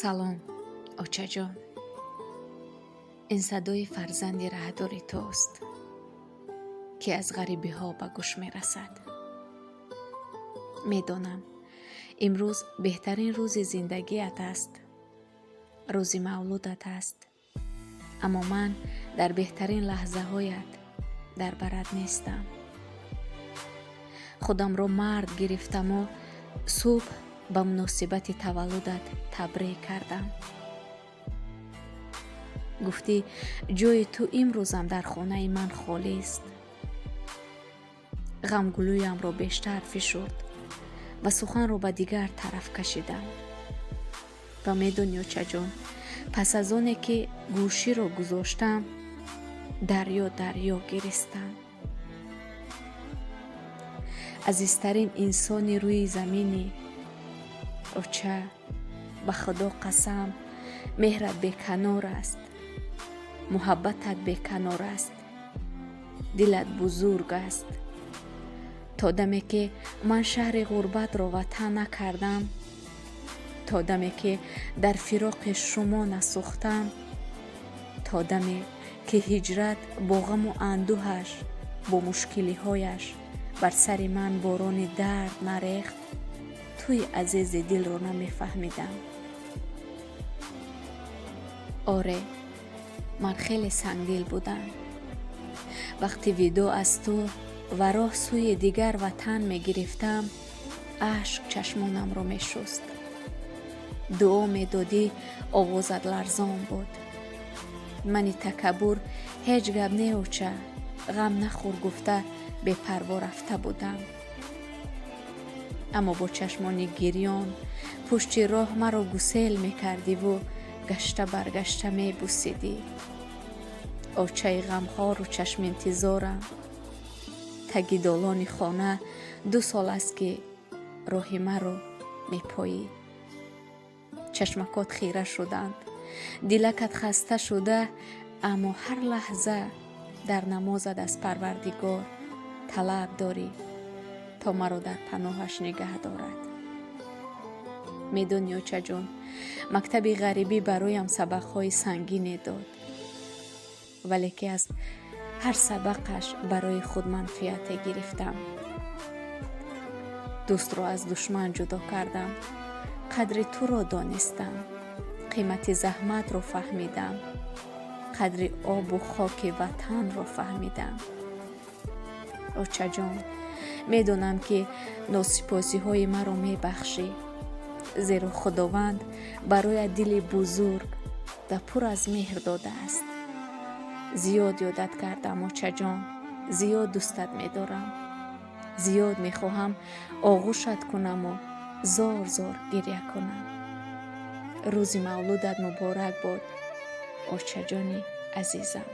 Салом, очаҷон. Ин садои фарзанди раҳдори туст, ки аз ғарибиҳо ба гӯш мерасад. Медонам, имрӯз беҳтарин рӯзи зиндагиат аст. Рӯзи мавлудат аст. Аммо ман дар беҳтарин лаҳзаҳоят дар барат нестам. Худамро мард гирифтаму субҳ ба муносибати таваллудат табрик кардам. Гуфтӣ, ҷои ту имрӯзам дар хонаи ман холист. Ғамгулӯямро бештар фишурд ва суханро ба дигар тараф кашидам. Ва медонӣ, очаҷон, пас аз оне ки гӯширо гузоштам, дарё дарё гиристам. Азизтарин инсони рӯи заминӣ. Оча, ба Худо қасам, меҳрат беканор аст, муҳаббатат беканор аст, дилат бузург аст. То даме ки ман шаҳри ғурбатро ватан накардам, то даме ки дар фироқи шумо насӯхтам, то даме ки ҳиҷрат бо ғаму андӯҳаш, бо мушкилиҳояш бар сари ман борони дард нарехт, туи азизи дилро намефаҳмидам. Оре, ман хеле сангдил будам. Вақти видоъ аз ту ва роҳ сӯи дигар ватан мегирифтам, ашк чашмонамро мешуст. Дуо медодӣ, овозат ларзон буд. Мани такаббур ҳеҷ гап не, оча, ғам нахӯр гуфта бепарво рафта будам. Аммо бо чашмони гирён пушти роҳ маро гусел мекардиву гашта баргашта мебусидӣ. Очаи ғамхору чашминтизорам. Таги долони хона 2 сол аст, ки роҳи маро мепоӣ. Чашмакот хира шуданд, дилакат хаста шуда, аммо ҳар лаҳза дар намозат аз Парвардигор талаб дорӣ, то маро дар паноҳаш нигаҳ дорад. Медонӣ, очаҷон, мактаби ғарибӣ бароям сабақҳои сангине дод, вале ки аз ҳар сабақаш барои худ манфиате гирифтам. Дӯстро аз душман ҷудо кардам, қадри туро донистам, қимати заҳматро фаҳмидам, қадри обу хоки ватанро фаҳмидам. Очаҷон, медонам, ки носипосиҳои маро мебахшӣ, зеро Худованд бароят дили бузург ва пур аз меҳр додааст. Зиёд ёдат кардам, очаҷон, зиёд дӯстат медорам, зиёд мехоҳам оғӯшат кунаму зор зор гиря кунам. Рӯзи мавлудат муборак бод, очаҷони азизам.